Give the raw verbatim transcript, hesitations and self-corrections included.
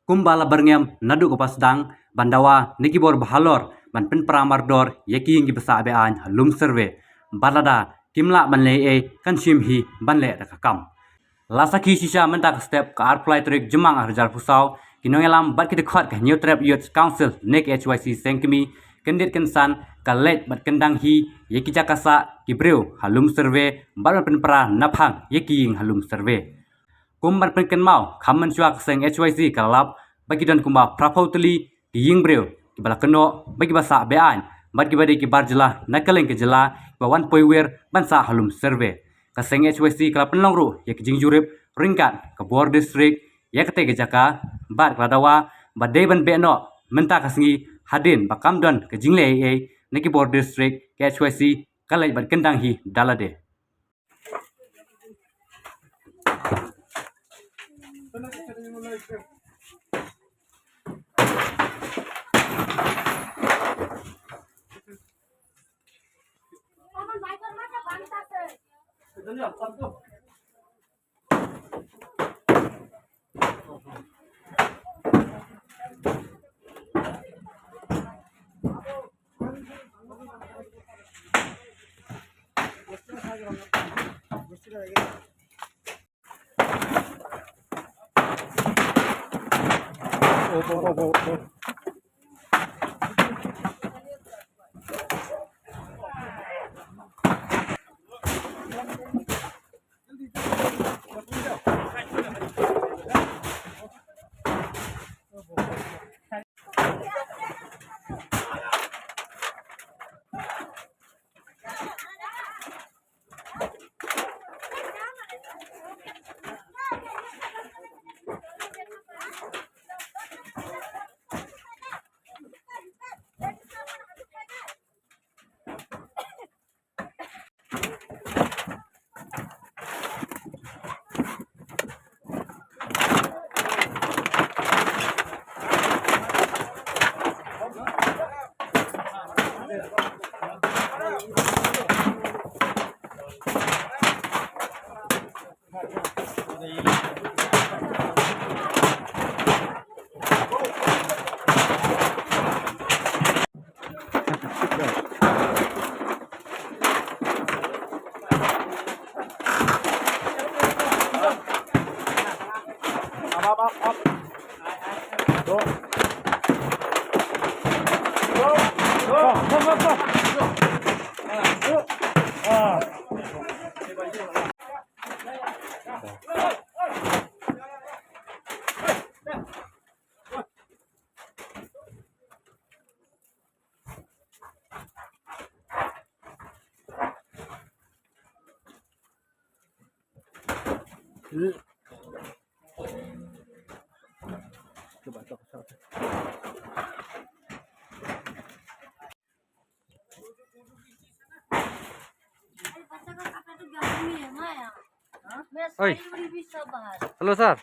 Kumba la byrngem naduh kaba sdang ban dawa na ki bor ba halor ban pynpra mardor ïa ki ïing kiba sah be-aiñ ha Lumsurvey. Bad lada kim lah ban leh ei ei kan shim hi ban leh da ka kam. La sakhi shisha mynta ka step ka arphew lai tarik Jymmang arhajar arphew saw, ki nongïalam bad ki dkhot ka Hynñiewtrep Youth Council ne ka H Y C Sengkmie, kyndit kynsan ka leit bad kyndang hi ïa ki jaka sah ki briew ha Lumsurvey bad ban pynpra naphang ïa ki ïing ha Lumsurvey. Kum ban pynkynmaw, kham mynshuwa ka seng H Y C ka la lap ba ki don kumba phraphew tylli ki ïing briew kiba la kynnoh ba kiba sah be-aiñ bad kiba dei ki bar jylla na kylleng ka jylla kiba wan poi wir ban sah ha Lumsurvey. Ka seng H Y C ka la pynlong ruh ïa ka jingjurip ryngkat ka bor district ïa katei ka jaka bad ka la dawa ba dei ban beh noh mynta ka sngi hadien ba kam don ka jingleh ei ei na ki bor district, ka H Y C ka leit bad kyndang hi da lade. Oi. Hello, sir.